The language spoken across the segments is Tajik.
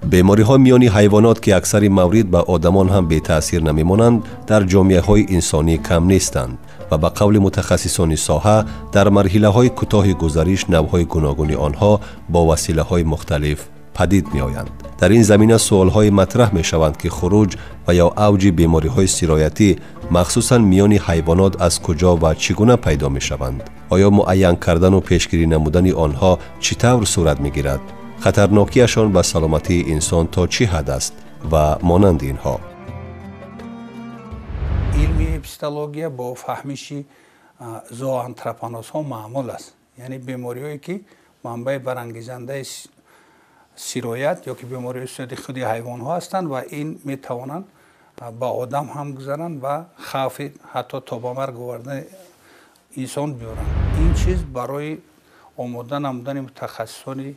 Бемориҳо миёни ҳайвонот, ки аксари маврид ба одамон ҳам бетаъсир намемонанд, дар ҷомеаҳои инсонӣ кам нестанд ва ба қавли мутахассисони соҳа дар марҳилаҳои кӯтоҳи гузариш навъҳои гуногуни онҳо бо василаҳои мухталиф падид меоянд. Дар ин замина суолҳое матраҳ мешаванд, ки хуруҷ ва ё авҷи бемориҳои сироятӣ махсусан миёни ҳайвонот аз куҷо ва чӣ гуна пайдо мешаванд? Оё муайян кардану пешгирӣ намудани онҳо чӣ тавр сурат мегирад? Хатарнокиашон ба саломатии инсон то чӣ ҳад аст ва монанди инҳо. Илми эпизоотология бо фаҳмиши зооантропонозҳо маъмул аст, яъне бемориҳое ки манбаи барангезандаи сироят ё ки бемориҳои худи ҳайвонҳо ҳастанд ва ин метавонанд ба одам ҳам гузаранд ва хавфи ҳатто то ба марг овардани инсон биёранд. Ин чиз барои омода намудани мутахассисони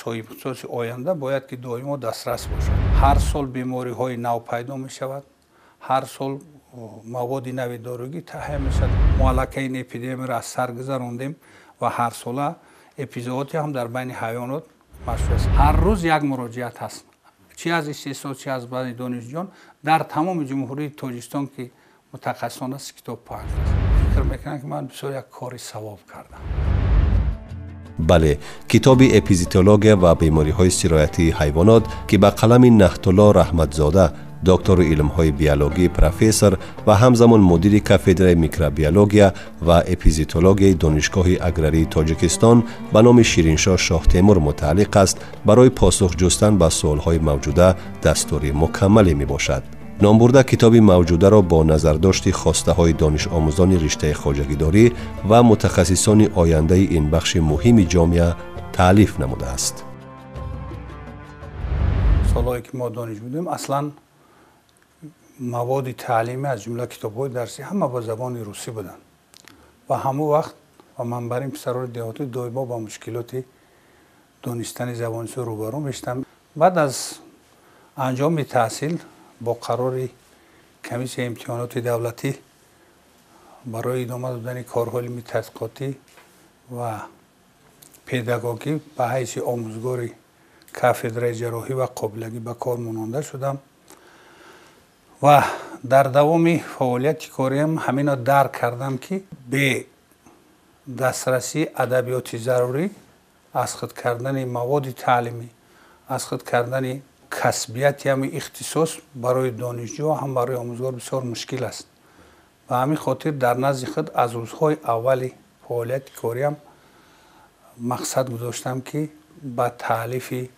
соҳибихтисоси оянда бояд ки доимо дастрас бошад. Ҳар сол бемориҳои нав пайдо мешавад, ҳар сол маводи нави доругӣ таҳия мешавад. Мо аллакай ин эпидемияро аз сар гузарондем ва ҳарсола эпизоотӣ ҳам дар байни ҳайвонот машҳур аст. Ҳар рӯз як муроҷиат ҳаст, чи аз истеҳсол, чи аз байни донишҷӯён дар тамоми Ҷумҳурии Тоҷикистон, ки мутахассисон аст, китоб паҳн аст. Фикр мекунам, ки ман бисёр як кори савоб кардам. Бале, китоби эпизоотология ва бемориҳои сироятии ҳайвонот, ки ба қалами Наҳтулло Раҳматзода, доктори илмҳои биологӣ, профессор ва ҳамзамон мудири кафедраи микробиология ва эпизоотологияи Донишгоҳи аграрии Тоҷикистон ба номи Шириншоҳ Шоҳтемур мутааллиқ аст, барои посух ҷустан ба суолҳои мавҷуда дастури мукаммале мебошад. Номбурда китоби мавҷударо бо назардошти хостаҳои донишомӯзони риштаи хоҷагидорӣ ва мутахассисони ояндаи ин бахши муҳими ҷомеа таълиф намудааст. Солҳое ки мо дониш будем, аслан маводи таълимӣ, аз ҷумла китобҳои дарсӣ, ҳама ба забони русӣ буданд ва ҳамон вақт ва ман бар ин писарони деҳотӣ доимо ба мушкилоти донистани забони русӣ рӯбарӯ мешудам. Баъд аз анҷоми таҳсил бо қарори комиссияи имтиҳоноти давлатӣ барои идома додани корҳои илми тадқиқотӣ ва педагогӣ ба ҳайси омӯзгори кафедраи ҷарроҳӣ ва қобилагӣ ба кор мононда шудам ва дар давоми фаъолияти кориам ҳамино дарк кардам, ки бе дастрасии адабиёти зарурӣ аз худ кардани маводи таълимӣ, аз худ кардани касбияти ҳами ихтисос барои донишҷӯ ҳам барои омӯзгор бисёр мушкил аст. Ба ҳамин хотир дар назди худ аз рӯзҳои аввали фаъолияти кориам мақсад гузоштам, ки ба таълифи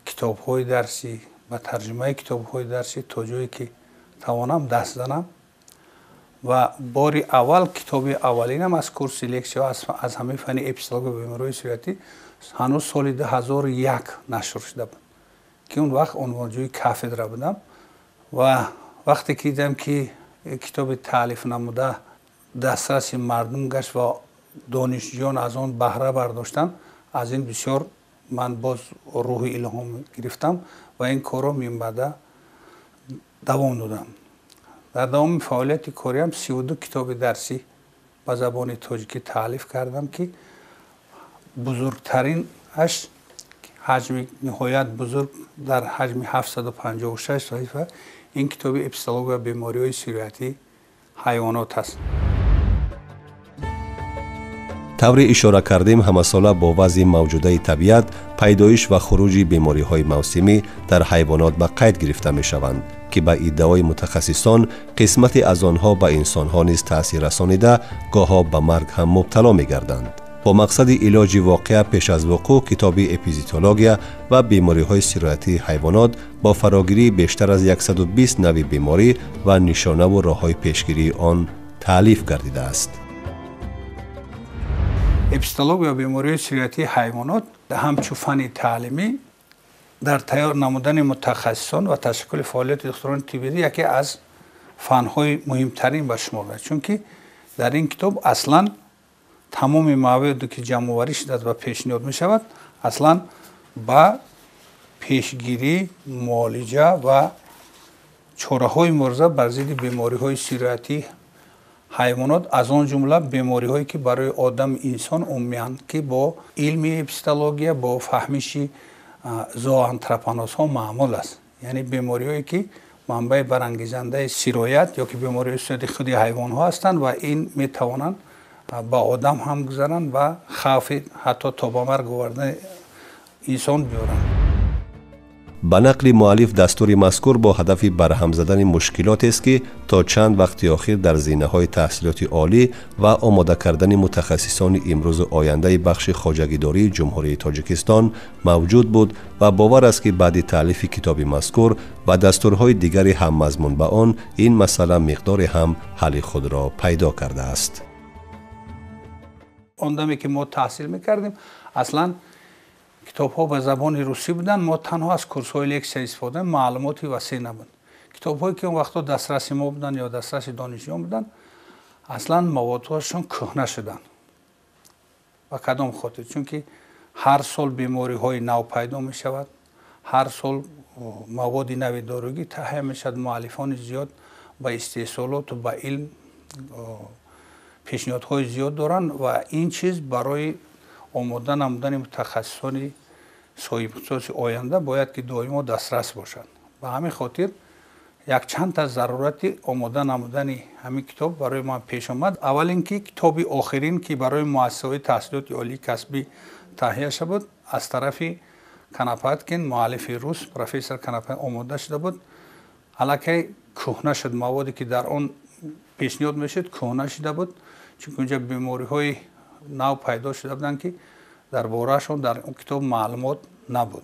китобҳои дарсӣ, ба тарҷумаи китобҳои дарсӣ то ҷое ки тавонам даст занам. Ва бори аввал китоби аввалинам аз курси лексияҳо аз ҳамаи фанни эпизоотология ва бемориҳои сироятӣ ҳанӯз соли 2001 нашр шуда буд, ки он вақт унвонҷӯи кафедра будам. Ва вақте ки дидам, ки китоби таълиф намуда дастраси мардум гашт ва донишҷӯён аз он баҳра бардоштанд, аз ин бисёр ман боз рӯҳи илҳом гирифтам ва ин корро минбаъда давом додам. Дар давоми фаъолияти кориам 32 китоби дарсӣ ба забони тоҷикӣ таълиф кардам, ки бузургтаринаш ҳаҷми ниҳоят бузург дар ҳаҷми 756 саҳифа ин китоби эпизоотология ва бемориҳои сироятии ҳайвонот аст. Тавре ишора кардем, ҳамасола бо вазъи мавҷудаи табиат пайдоиш ва хуруҷи бемориҳои мавсимӣ дар ҳайвонот ба қайд гирифта мешаванд, ки ба иддаои мутахассисон қисмате аз онҳо ба инсонҳо низ таъсир расонида, гоҳо ба марг ҳам мубтало мегарданд. Бо мақсади илоҷи воқеа пеш аз вуқӯъ китоби эпизоотология ва бемориҳои сироятии ҳайвонот бо фарогирии бештар аз 120 нави беморӣ ва нишонаву роҳҳои пешгирии он таълиф гардидааст. Эпизоотология ва бемориҳои сироятии ҳайвонот ҳамчун фанни таълимӣ дар тайёр намудани мутахассисон ва ташаккули фаъолияти духтурони тиббӣ яке аз фанҳои муҳимтарин ба шумор меравад, чунки дар ин китоб аслан тамоми маводе ки ҷамъоварӣ шудааст ва пешниҳод мешавад, аслан ба пешгирӣ, муолиҷа ва чораҳои мубориза бар зидди бемориҳои сироятии ҳайвонот, аз он ҷумла бемориҳое ки барои одам инсон умумиянд, ки бо илми эпизоотология, бо фаҳмиши зооантропонозҳо маъмул аст, яъне бемориҳое ки манбаи барангезандаи сироят ё ки бемориҳои худи ҳайвонҳо ҳастанд ва ин метавонанд ба одам ҳам гузаранд ва хавфи ҳатто то ба марг овардани инсон биёранд. Ба нақли муаллиф, дастури мазкур бо ҳадафи барҳам задани мушкилотест, ки то чанд вақти охир дар зинаҳои таҳсилоти олӣ ва омода кардани мутахассисони имрӯзу ояндаи бахши хоҷагидории Ҷумҳурии Тоҷикистон мавҷуд буд ва бовар аст, ки баъди таълифи китоби мазкур ва дастурҳои дигари ҳаммазмун ба он ин масъала миқдоре ҳам ҳалли худро пайдо кардааст. Он даме ки мо таҳсил мекардем, аслан китобҳо ба забони русӣ буданд, мо танҳо аз курсҳои лексия истифода, маълумоти васеъ набуд. Китобҳое ки он вақтҳо дастраси мо буданд ё дастраси донишҷӯён буданд, аслан маводҳояшон кӯҳна шуданд. Ба кадом хотир? Чунки ҳар сол бемориҳои нав пайдо мешавад, ҳар сол маводи нави доругӣ таҳия мешавад, муаллифони зиёд ба истеҳсолоту ба илм пешниҳодҳои зиёд доранд ва ин чиз барои омода намудани мутахассисони соҳибихтисоси оянда бояд ки доимо дастрас бошад. Ба ҳамин хотир якчанд та зарурати омода намудани ҳамин китоб барои ман пеш омад. Аввал ин ки китоби охирин, ки барои муассисаҳои таҳсилоти олии касбӣ таҳия шуда буд, аз тарафи Канапаткин, муаллифи рус, профессор Канапаткин омода шуда буд, аллакай кӯҳна шуд. Маводе ки дар он пешниҳод мешуд кӯҳна шуда буд, чунки унҷа бемориҳои нав пайдо шуда буданд, ки дар бораашон дар он китоб маълумот набуд.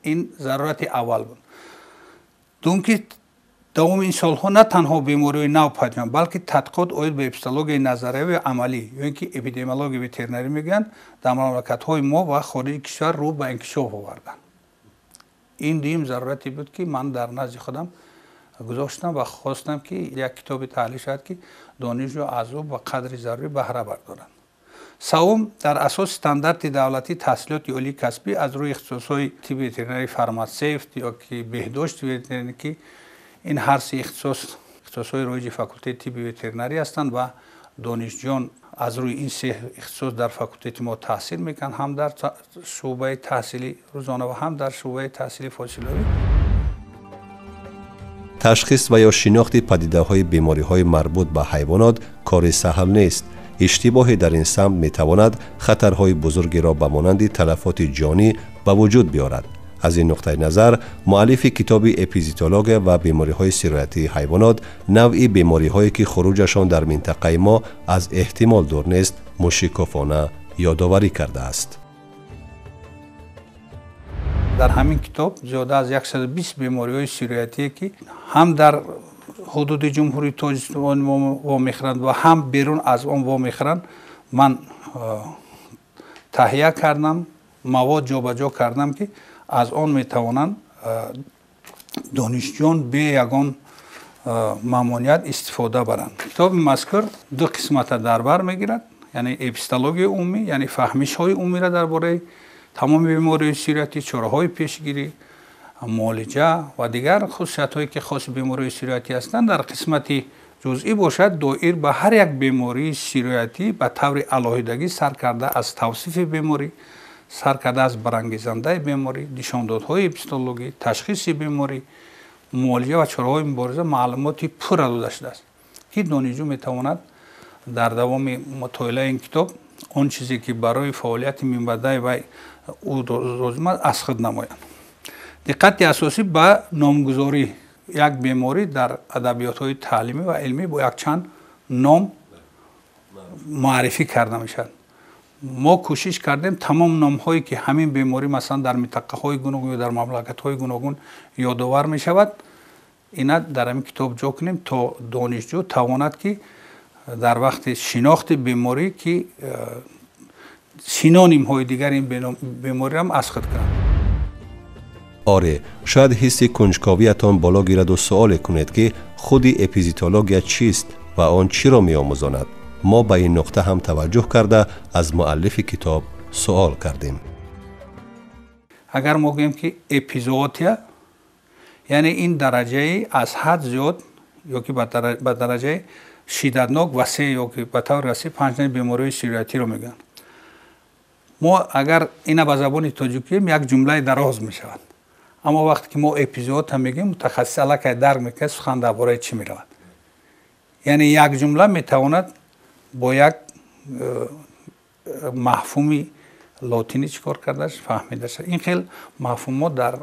Ин зарурати аввал буд. Дуюм ки давоми ин солҳо на танҳо бемориҳои нав пайдо шуданд, балки тадқиқот оид ба эпизоотологияи назариявию амалӣ ё ин ки эпидемиологияи ветеринарӣ мегӯянд, дар мамлакатҳои мо ва хориҷи кишвар рӯ ба инкишоф оварданд. Ин дуюм зарурате буд, ки ман дар назди худам гузоштам ва хостам, ки як китобе таҳлил шавад, ки донишҷӯ аз ӯ ба қадри зарурӣ баҳра бардоранд. Севум, дар асоси стандарти давлатии таҳсилоти олии касбӣ аз рӯи ихтисосҳои тибби ветеринарӣ, фарматсевт ё ки беҳдошти ветеринарӣ, ки ин ҳар се ихтисос ихтисосҳои роиҷи факултети тибби ветеринарӣ ҳастанд ва донишҷӯён аз рӯи ин се ихтисос дар факултети мо таҳсил мекунанд, ҳам дар шӯъбаи таҳсили рӯзона ва ҳам дар шӯъбаи таҳсили фосилавӣ. Ташхис ва ё шинохти падидаҳои бемориҳои марбут ба ҳайвонот кори саҳл нест. Иштибоҳе дар ин самт метавонад хатарҳои бузургеро ба монанди талафоти ҷонӣ ба вуҷуд биёрад. Аз ин нуқтаи назар муаллифи китоби эпизоотология ва бемориҳои сироятии ҳайвонот навъи бемориҳое ки хуруҷашон дар минтақаи мо аз эҳтимол дур нест, мушикофона ёдоварӣ кардааст. Дар ҳамин китоб зиёда аз 120 бемориҳои сироятие, ки ҳам дар ҳудуди Ҷумҳурии Тоҷикистон вомехӯранд ва ҳам берун аз он вомехӯранд, ман таҳия кардам, мавод ҷобаҷо кардам, ки аз он метавонанд донишҷӯён бе ягон мамоният истифода баранд. Китоби мазкур ду қисмата дар бар мегирад, яъне эпизоотологияи умумӣ, яъне фаҳмишҳои умумиро дар бораи тамоми бемориҳои сироятӣ, чораҳои пешгирӣ, муолиҷа ва дигар хусусиятҳое, ки хоси бемориҳои сироятӣ ҳастанд. Дар қисмати ҷузъӣ бошад, доир ба ҳар як бемории сироятӣ ба таври алоҳидагӣ, сар карда аз тавсифи беморӣ, сар карда аз барангезандаи беморӣ, нишондодҳои эпизоотологӣ, ташхиси беморӣ, муолиҷа ва чораҳои мубориза маълумоти пурра дода шудааст, ки донишҷӯ метавонад дар давоми мутолиаи ин китоб он чизе, ки барои фаъолияти минбаъдаи вай ӯ лозим аст, аз худ намояд. Диққати асосӣ ба номгузорӣ. Як беморӣ дар адабиётҳои таълимӣ ва илмӣ бо якчанд ном муаррифӣ карда мешавад. Мо кӯшиш кардем тамом номҳое, ки ҳамин беморӣ масалан дар минтақаҳои гуногун ё дар мамлакатҳои гуногун ёдовар мешавад, ина дар ҳамин китоб ҷо кунем, то донишҷӯ тавонад, ки дар вақти шинохти беморӣ, ки синонимҳои дигари ин бемориам аз худ кунад. Оре, шояд ҳисси кунҷковиятон боло гираду суоле кунед, ки худи эпизоотология чист ва он чиро меомӯзонад. Мо ба ин нуқта ҳам таваҷҷӯҳ карда, аз муаллифи китоб суол кардем. Агар мо гӯем, ки эпизоотия, яъне ин дараҷаи аз ҳад зиёд ё ки ба дараҷаи шиддатнок, васеъ ё ки ба таври васеъ паҳншудани бемориҳои сироятиро мегӯянд. Мо агар ина ба забони тоҷикӣ як ҷумлаи дароз мешавад, аммо вақте ки мо эпизоотро мегӯем, мутахассис аллакай дарк мекунад, сухан дар бораи чӣ меравад. Яъне як ҷумла метавонад бо як мафҳуми лотинӣ чӣ кор кардаш, фаҳмида шавад. Ин хел мафҳумҳо дар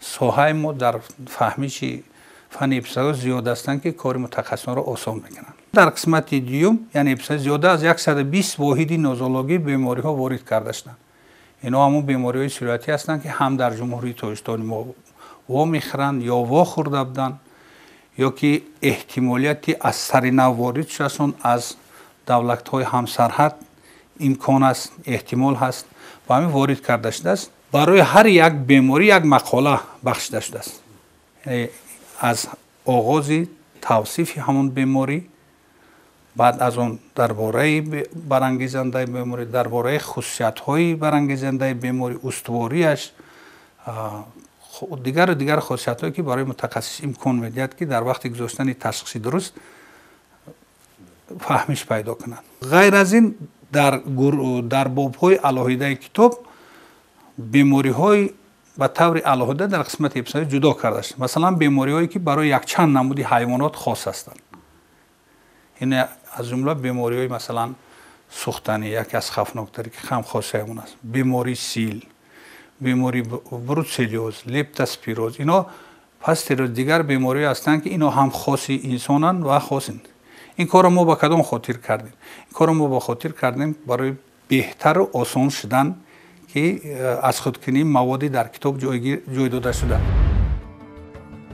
соҳаи мо, дар фаҳмиши фанни эпизоотология зиёд ҳастанд, ки кори мутахассисонро осон мекунанд. Дар қисмати дуюм, яъне эпизоотология, зиёда аз 120 воҳиди нозологии бемориҳо ворид карда шуданд. Инҳо ҳамон бемориҳои сироятӣ ҳастанд, ки ҳам дар Ҷумҳурии Тоҷикистони мо вомехӯранд ё вохӯрда буданд, ё ки эҳтимолияти аз сари нав ворид шудаашон аз давлатҳои ҳамсарҳад имкон аст, эҳтимол ҳаст ва ҳамин ворид карда шудааст. Барои ҳар як беморӣ як мақола бахшида шудааст, аз оғози тавсифи ҳамон беморӣ, баъд аз он дар бораи барангезандаи беморӣ, дар бораи хусусиятҳои барангезандаи беморӣ, устувориаш, дигару дигар хосиятҳое, ки барои мутахассис имкон медиҳад, ки дар вақти гузоштани ташхиси дуруст фаҳмиш пайдо кунад. Ғайр аз ин, дар бобҳои алоҳидаи китоб бемориҳои ба таври алоҳида дар қисмати эпизоотология ҷудо карда шуд. Масалан, бемориҳое, ки барои якчанд намуди ҳайвонот хос ҳастанд. Ин аз ҷумла бемориҳои, масалан, сӯхтанӣ, яке аз хавфноктаре, ки ҳам хоси ҳайвон аст, бемории сил, бемории бруцеллёз, лептоспироз, ино пастероз, дигар бемориҳое ҳастанд, ки ино ҳам хоси инсонанд ва хосин. Ин корро мо ба кадом хотир кардем? Ин корро мо ба хотир кардем барои беҳтару осон шудан, ки аз худкунии маводи дар китоб ҷой дода шуда.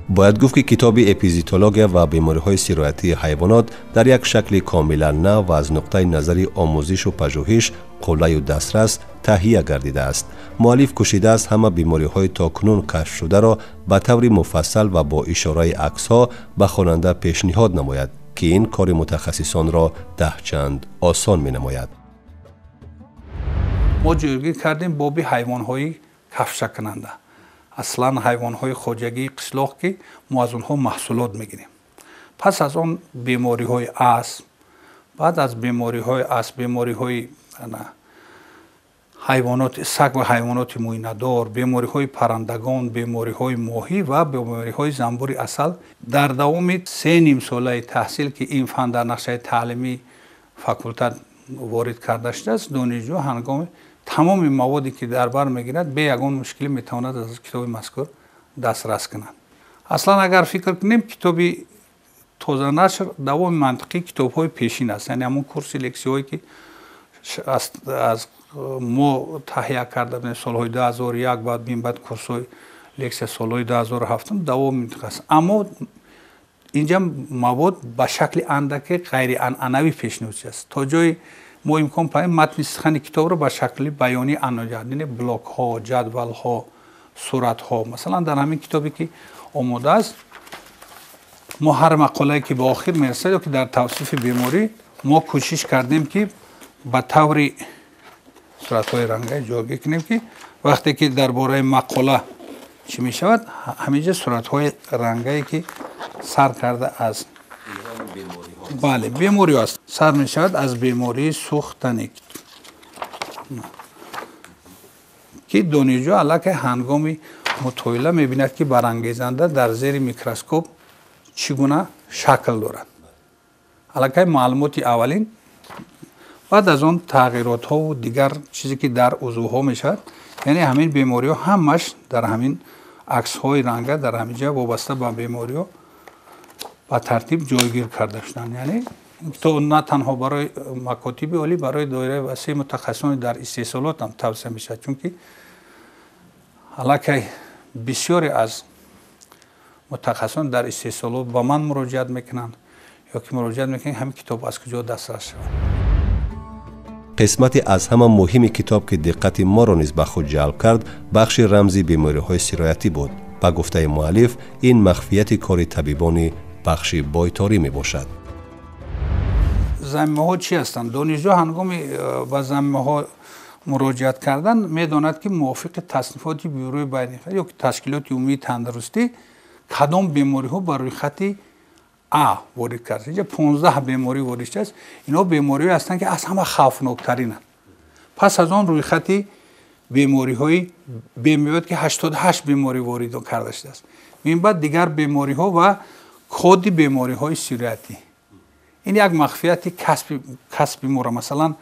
Бояд гуфт, ки китоби эпизоотология ва бемориҳои сироятии ҳайвонот дар як шакли комилан нав ва аз нуқтаи назари омӯзишу пажӯҳиш қуллаю дастрас таҳия гардидааст. Муаллиф кӯшидааст, ҳама бемориҳои то кунун кашфшударо ба таври муфассал ва бо ишораи аксҳо ба хонанда пешниҳод намояд, ки ин кори мутахассисонро даҳчанд осон менамояд. Мо ҷойгир кардем боби ҳайвонҳои кафшакунанда, аслан ҳайвонҳои хоҷагии қишлоқ, ки мо аз онҳо маҳсулот мегирем. Пас аз он бемориҳои асп, баъд аз бемориҳои асп бемориҳои ҳайвоноти саг ва ҳайвоноти мӯйнадор, бемориҳои паррандагон, бемориҳои моҳӣ ва бемориҳои занбури асал. Дар давоми 3,5 солаи таҳсил, ки ин фан дар нақшаи таълимии факултет ворид карда шудааст, донишҷӯ ҳангоми тамоми маводе, ки дар бар мегирад, бе ягон мушкилӣ метавонад аз китоби мазкур дастрас кунад. Аслан, агар фикр кунем, китоби тозанашр давоми мантиқии китобҳои пешин аст, яъне ҳамон курси лексияҳое, ки аз мо таҳия карда будем солҳои 2001, баъд баъд курсҳои лексия солҳои 2007, давоми мантиқ аст. Аммо инҷа мавод ба шакли андаке ғайрианъанавӣ пешниҳод шудааст. То ҷои мо имкон пайдо, матни сухани китобро ба шакли баёнӣ яъне блокҳо, ҷадвалҳо, суратҳо. Масалан, дар ҳамин китобе, ки омода аст, мо ҳар мақолае, ки ба охир мерасад ё ки дар тавсифи беморӣ, мо кӯшиш кардем, ки ба таври суратҳои ранга ҷойгир кунем, ки вақте ки дар бораи мақола чӣ мешавад, ҳаминҷа суратҳои рангае, ки сар карда аз, бале, бемориҳо аст, сар мешавад аз бемории сӯхтанӣ, ки донишҷӯ аллакай ҳангоми мутоила мебинад, ки барангезанда дар зери микроскоп чӣ гуна шакл дорад, аллакай маълумоти аввалин. Баъд аз он тағйиротҳову дигар чизе, ки дар узвҳо мешавад, яъне ҳамин бемориҳо ҳамаш дар ҳамин аксҳои ранга дар ҳамин ҷа вобаста ба бемориҳо ба тартиб ҷойгир карда шуданд. Яъне китоб на танҳо барои макотиби олӣ, барои доираи васеи мутахассисони дар истеҳсолот ҳам тавсия мешавад, чунки аллакай бисёре аз мутахассисон дар истеҳсолот ба ман муроҷиат мекунанд ё ки муроҷиат мекунанд, ҳамин китоб аз куҷо дастрас шавад. Қисмати аз ҳама муҳими китоб, ки диққати моро низ ба худ ҷалб кард, бахши рамзи бемориҳои сироятӣ буд. Ба гуфтаи муаллиф, ин махфияти кори табибони бахши бойторӣ мебошад. Замимаҳо чӣ ҳастанд? Донишҷӯ ҳангоми ба замимаҳо муроҷиат кардан медонад, ки мувофиқи таснифоти бюрои байни ё ки Ташкилоти умумии тандурустӣ кадом бемориҳо ба рӯйхати А ворид кард. Инҷа 15 беморӣ ворид шудааст. Инҳо бемориҳое ҳастанд, ки аз ҳама хавфноктаринанд. Пас аз он рӯйхати бемориҳои меояд, ки 88 беморӣ ворид карда шудааст. Минбаъд дигар бемориҳо ва коди бемориҳои сироятӣ. Ин як махфияти касби моро. Масалан,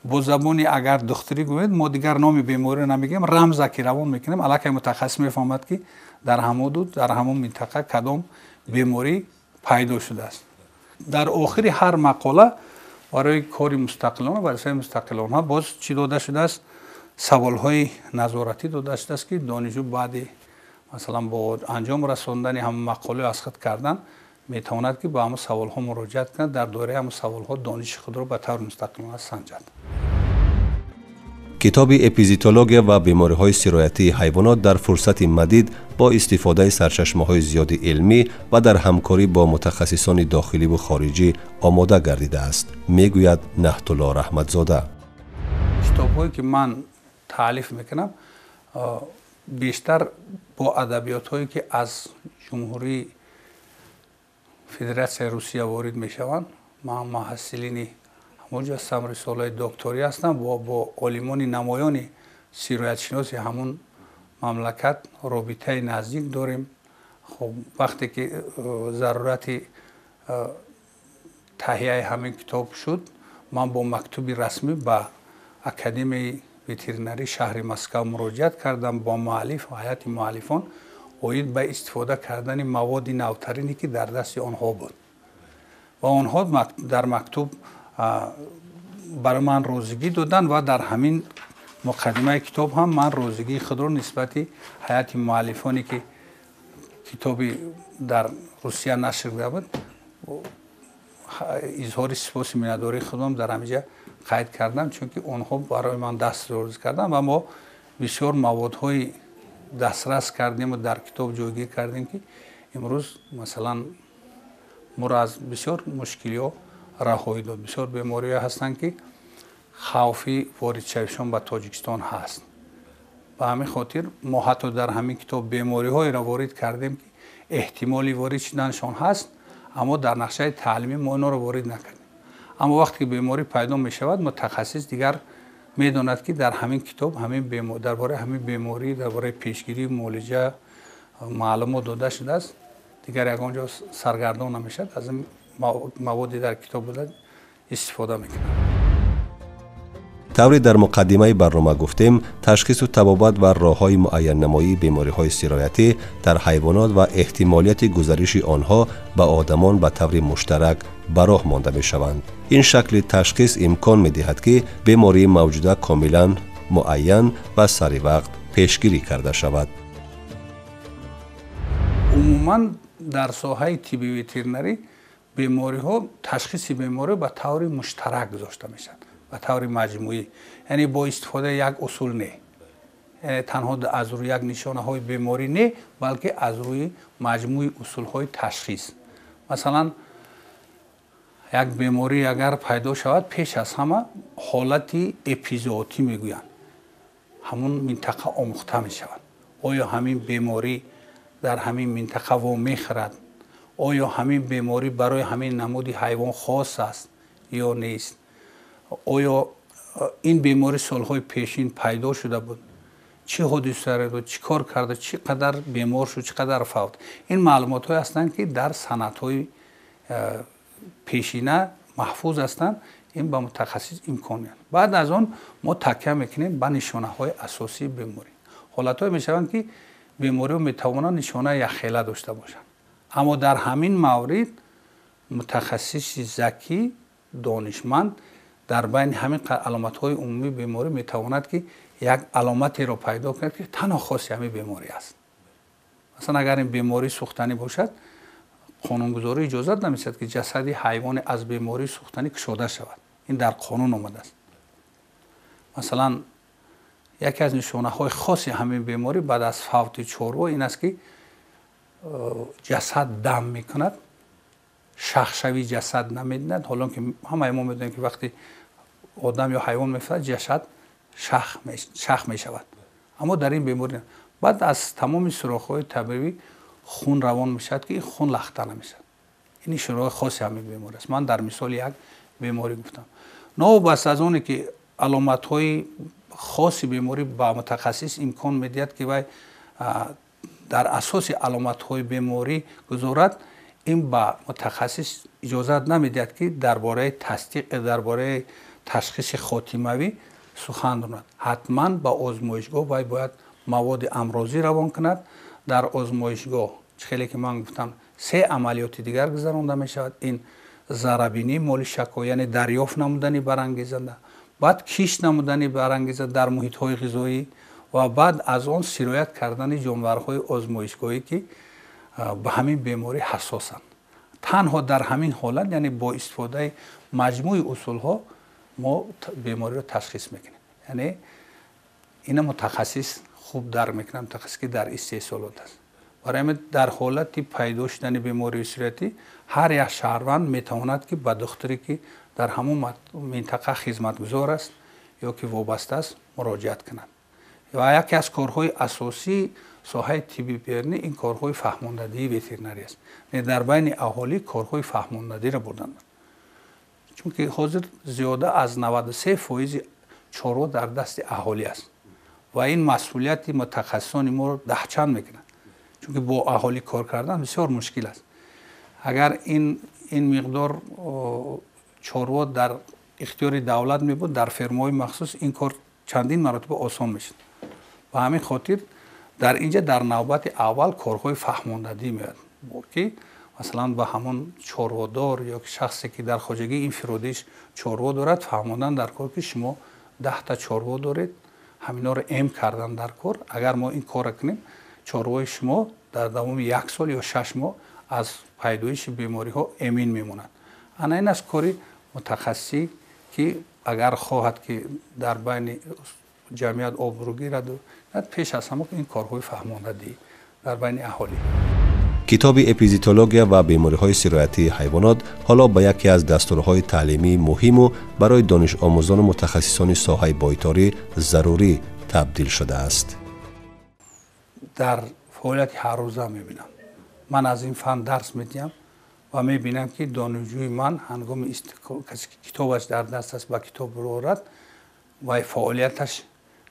бо забони агар духтурӣ гӯед, мо дигар номи бемориро намегӯем, рамза ки равон мекунем, аллакай мутахассис мефаҳмад, ки дар ҳамон ҳудуд, дар ҳамон минтақа кадом беморӣ пайдо шудааст. Дар охири ҳар мақола барои кори мустақилона, вазифаи мустақилона боз чӣ дода шудааст? Саволҳои назоратӣ дода шудааст, ки донишҷӯ баъди масалан бо анҷом расондани ҳамон мақолаи аз худ кардан метавонад, ки ба ҳамон саволҳо муроҷиат кунад, дар доираи ҳамон саволҳо дониши худро ба таври мустақилона санҷад. Китоби эпизоотология ва бемориҳои сироятии ҳайвонот дар фурсати мадид бо истифодаи сарчашмаҳои зиёди илмӣ ва дар ҳамкорӣ бо мутахассисони дохиливу хориҷӣ омода гардидааст, мегӯяд Наҳтулло Раҳматзода. Китобҳое, ки ман таълиф мекунам, бештар бо адабиётҳое, ки аз Ҷумҳурии Федератсияи Русия ворид мешаванд. Ман муҳассилини ҳамонҷо ҳастам, рисолаи докторӣ ҳастам, бо олимони намоёни сироятшиноси ҳамун мамлакат робитаи наздик дорем. Хуб, вақте ки зарурати таҳияи ҳамин китоб шуд, ман бо мактуби расмӣ ба Академияи ветеринарии шаҳри Москва муроҷиат кардам бо муаллиф ва ҳайати муаллифон оид ба истифода кардани маводи навтарине, ки дар дасти онҳо буд, ва онҳо дар мактуб барои ман розигӣ доданд ва дар ҳамин муқаддимаи китоб ҳам ман розигии худро нисбати ҳайати муаллифоне, ки китоби дар Русия нашр шуда буд, изҳори сипоси миннатдории худам дар ҳаминҷа қайд кардам, чунки онҳо барои ман даст розӣ карданд ва мо бисёр маводҳои дастрас кардему дар китоб ҷойгир кардем, ки имрӯз масалан моро аз бисёр мушкилиҳо раҳоӣ дод. Бисёр бемориҳое ҳастанд, ки хавфи воридшавишон ба Тоҷикистон ҳаст. Ба ҳамин хотир мо ҳатто дар ҳамин китоб бемориҳоеро ворид кардем, ки эҳтимоли ворид шуданашон ҳаст, аммо дар нақшаи таълимӣ мо инҳоро ворид накардем. Аммо вақте ки беморӣ пайдо мешавад, мутахассис дигар медонад, ки дар ҳамин китоб дар бораи ҳамин беморӣ, дар бораи пешгирӣ, муолиҷа маълумот дода шудааст. Дигар ягон ҷо саргардон намешавад, аз ин маводи дар китоб буда истифода мекунад. Тавре дар муқаддимаи барнома гуфтем, ташхису табобат ва роҳҳои муайяннамоии бемориҳои сироятӣ дар ҳайвонот ва эҳтимолияти гузариши онҳо ба одамон ба таври муштарак ба роҳ монда мешаванд. Ин шакли ташхис имкон медиҳад, ки бемории мавҷуда комилан муайян ва сари вақт пешгирӣ карда шавад. Умуман, дар соҳаи тибби ветеринарӣ бемориҳо, ташхиси бемориҳо ба таври муштарак гузошта мешавад, ба таври маҷмӯӣ, яъне бо истифодаи як усул не, яъне танҳо аз рӯи як нишонаҳои беморӣ не, балки аз рӯи маҷмӯи усулҳои ташхис. Масалан, як беморӣ агар пайдо шавад, пеш аз ҳама ҳолати эпизоотӣ мегӯянд, ҳамун минтақа омӯхта мешавад. Оё ҳамин беморӣ дар ҳамин минтақа вомехӯрад? Оё ҳамин беморӣ барои ҳамин намуди ҳайвон хос аст ё нест? Оё ин беморӣ солҳои пешин пайдо шуда буд? Чӣ ҳодиса дод, чӣ кор карда, чӣ қадар бемор шуд, чӣ қадар фавт? Ин маълумотҳое ҳастанд, ки дар санадҳои пешина маҳфуз ҳастанд. Ин ба мутахассис имкон медиҳад. Баъд аз он мо такя мекунем ба нишонаҳои асосии беморӣ. Ҳолатҳое мешаванд, ки бемориҳо метавонанд нишонаи якхела дошта бошанд, аммо дар ҳамин маврид мутахассиси закӣ, донишманд дар байни ҳамин аломатҳои умумии беморӣ метавонад, ки як аломатеро пайдо кунад, ки танҳо хоси ҳамин беморӣ аст. Масалан, агар ин бемории сӯхтанӣ бошад, қонунгузорӣ иҷозат намедиҳад, ки ҷасади ҳайвоне аз бемории сӯхтанӣ кушода шавад. Ин дар қонун омадааст. Масалан, яке аз нишонаҳои хоси ҳамин беморӣ баъд аз фавти чорво ин аст, ки ҷасад дам мекунад, шахшавии ҷасад намедиҳад, ҳолон ки ҳамаи мо медонем, ки вақте одам ё ҳайвон мефавтад, ҷасад шах мешавад, аммо дар ин беморӣ баъд аз тамоми сурохҳои табиӣ хун равон мешавад, ки хун лахта намешавад. Ин нишонаҳои хоси ҳамин беморӣ аст. Ман дар мисоли як беморӣ гуфтам. Новобаста аз оне ки Аломатҳои хоси беморӣ ба мутахассис имкон медиҳад, ки вай дар асоси аломатҳои беморӣ гузорад. Ин ба мутахассис иҷозат намедиҳад, ки дар бораи тасдиқ, дар бораи ташхиси хотимавӣ сухан ронад. Ҳатман ба озмоишгоҳ вай бояд маводи амрозӣ равон кунад. Дар озмоишгоҳ, чӣ хеле ки ман гуфтам, се амалиёти дигар гузаронда мешавад. Ин зарабинии молишакҳо, яъне дарёфт намудани барангезанда, баъд кишт намудани барангеза дар муҳитҳои ғизоӣ ва баъд аз он сироят кардани ҷонварҳои озмоишгоҳӣ, ки ба ҳамин беморӣ ҳассосанд. Танҳо дар ҳамин ҳолат, яъне бо истифодаи маҷмӯи усулҳо, мо бемориро ташхис мекунем. Яъне ина мутахассис хуб дарк мекунад, мутахассис, ки дар истеҳсолот аст. Барои ҳамин дар ҳолати пайдо шудани бемории сироятӣ ҳар як шаҳрванд метавонад, ки ба духтуре, ки дар ҳамон минтақа хизматгузор аст ё ки вобаста аст, муроҷиат кунад. Ва яке аз корҳои асосии соҳаи тибби ветеринарӣ ин корҳои фаҳмондадии ветеринарӣ аст. Дар байни аҳолӣ корҳои фаҳмондадиро бурданд, чунки ҳозир зиёда аз 93% чорво дар дасти аҳолӣ аст ва ин масъулияти мутахассисони моро даҳчанд мекунад, чунки бо аҳолӣ кор кардан бисёр мушкил аст. Агар ин миқдор чорво дар ихтиёри давлат мебуд, дар фермаҳои махсус, ин кор чандин маротиба осон мешуд. Ба ҳамин хотир дар инҷа дар навбати аввал корҳои фаҳмондадӣ меояд, ки масалан ба ҳамон чорводор ё шахсе, ки дар хоҷагии инфиродиш чорво дорад, фаҳмондан дар кор, ки шумо 10та чорво доред, ҳаминҳоро эм кардан дар кор. Агар мо ин корро кунем, чорвои шумо дар давоми як сол ё 6 моҳ аз пайдоиши бемориҳо эмин мемонад. Ана ин аст кори мутахассисӣ, ки агар хоҳад, ки дар байни ҷамъият обрӯ гирад, пеш аз ҳама ин корҳои фаҳмондадӣ дар байни аҳолӣ. Китоби «Эпизоотология ва бемориҳои сироятии ҳайвонот» ҳоло ба яке аз дастурҳои таълимии муҳиму барои донишомӯзону мутахассисони соҳаи бойторӣ зарурӣ табдил шудааст. Дар фаъолияти ҳаррӯза мебинам, ман аз ин фан дарс медиҳам ва мебинам, ки донишҷӯи ман ҳангоми касе ки китобаш дар даст аст, ба китоб рӯ ва фаъолияташ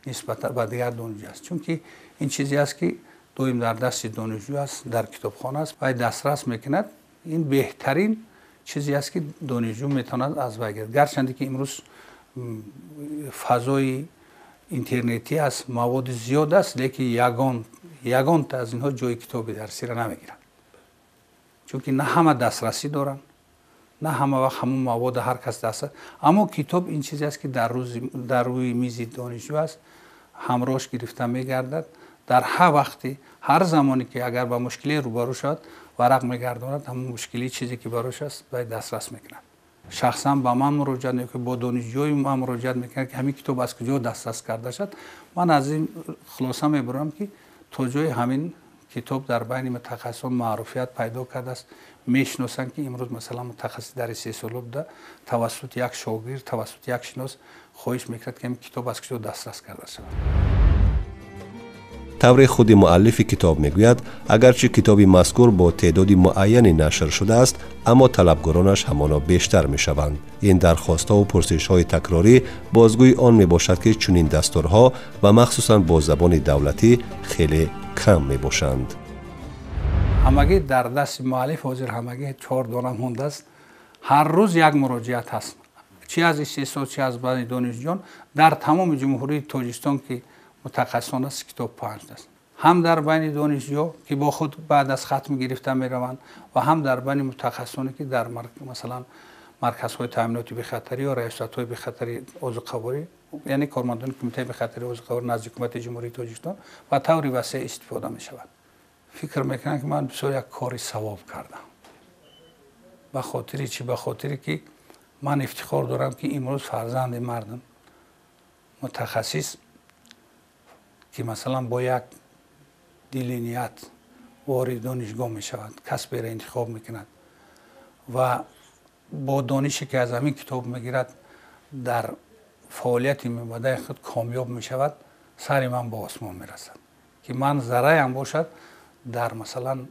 нисбат ба дигар донишҷӯ аст, чунки ин чизе аст, ки доим дар дасти донишҷӯ аст, дар китобхона аст ва дастрас мекунад. Ин беҳтарин чизе аст, ки донишҷӯ метавонад аз вай гирад. Гарчанде ки имрӯз фазои интернетӣ аст, маводи зиёд аст, лекин ягонта аз инҳо ҷои китоби дарсиро намегирад, чунки на ҳама дастрасӣ доранд, на ҳама вақт ҳамон мавода ҳар кас даст. Аммо китоб ин чизе аст, ки дар рӯи мизи донишҷӯ аст, ҳамроҳш гирифта мегардад. Дар ҳар вақте, ҳар замоне ки агар ба мушкиле рӯбарӯ шавад, варақ мегардонад, ҳамон мушкили, чизе ки барош аст, бояд дастрас мекунад. Шахсан ба ман муроҷиат мекунад, бо донишҷӯи ман муроҷиат мекунад, ки ҳамин китоб аз куҷо дастрас карда шавад. Ман аз ин хулоса мебарам, ки то ҷои ҳамин китоб дар байни мутахассисон маъруфият пайдо кардааст, мешиносанд, ки имрӯз масалан мутахассис дар истеҳсолот буда, тавассути як шогирд, тавассути як шинос хоҳиш мекунад, ки ҳамин китоб аз куҷо дастрас карда шавад. Тавре худи муаллифи китоб мегӯяд, агарчи китоби мазкур бо теъдоди муайяне нашр шудааст, аммо талабгаронаш ҳамоно бештар мешаванд. Ин дархостҳову пурсишҳои такрорӣ бозгӯи он мебошад, ки чунин дастурҳо ва махсусан бо забони давлатӣ хеле кам мебошанд. Ҳамагӣ дар дасти муаллиф ҳозир ҳамагӣ чор дона мондааст. Ҳар рӯз як муроҷиат ҳаст, чи аз истеҳсол, чи аз байни донишҷӯён. Дар тамоми Ҷумҳурии Тоҷикистон, ки мутахассисон аст, китоб паҳн аст, ҳам дар байни донишҷӯ, ки бо худ баъд аз хатм гирифта мераванд, ва ҳам дар байни мутахассисоне, ки дар масалан марказҳои таъминоти бехатарӣ ё раёсатҳои бехатари озуқаворӣ, яъне кормандони Кумитаи бехатари озуқаворӣ назди Ҳукумати Ҷумҳурии Тоҷикистон ба таври васеъ истифода мешавад. Фикр мекунам, ки ман бисёр як кори савоб кардам. Ба хотири чӣ? Ба хотире ки ман ифтихор дорам, ки имрӯз фарзанди мардум, мутахассис, ки масалан бо як дили ният ворид донишгоҳ мешавад, касберо интихоб мекунад ва бо донише, ки аз ҳамин китоб мегирад, дар фаъолияти минбаъдаи худ комёб мешавад, сари ман ба осмон мерасад, ки ман зарраям бошад дар масалан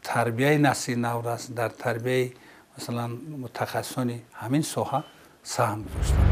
тарбияи насли наврас, дар тарбияи масалан мутахассисони ҳамин соҳа Саҳм гузоштам.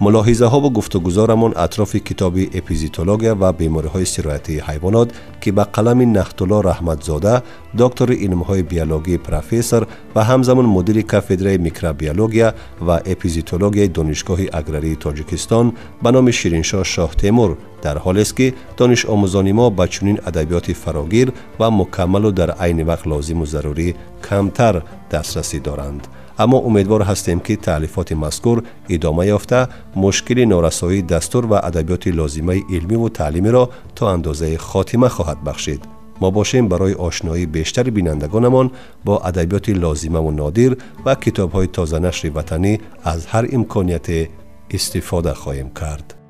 Мулоҳизаҳову гуфтугузорамон атрофи китоби «Эпизоотология ва бемориҳои сироятии ҳайвонот», ки ба қалами Наҳтулло Раҳматзода, доктори илмҳои биологӣ, профессор ва ҳамзамон мудири кафедраи микробиология ва эпизоотологияи Донишгоҳи аграрии Тоҷикистон ба номи Шириншоҳ Шоҳтемур, дар ҳолест, ки донишомӯзони мо ба чунин адабиёти фарогир ва мукаммалу дар айни вақт лозиму зарурӣ камтар дастрасӣ доранд, аммо умедвор ҳастем, ки таълифоти мазкур идома ёфта, мушкили норасоии дастур ва адабиёти лозимаи илмиву таълимиро то андозаи хотима хоҳад бахшид. Мо бошем, барои ошноии бештари бинандагонамон бо адабиёти лозимаву нодир ва китобҳои тозанашри ватанӣ аз ҳар имконияте истифода хоҳем кард.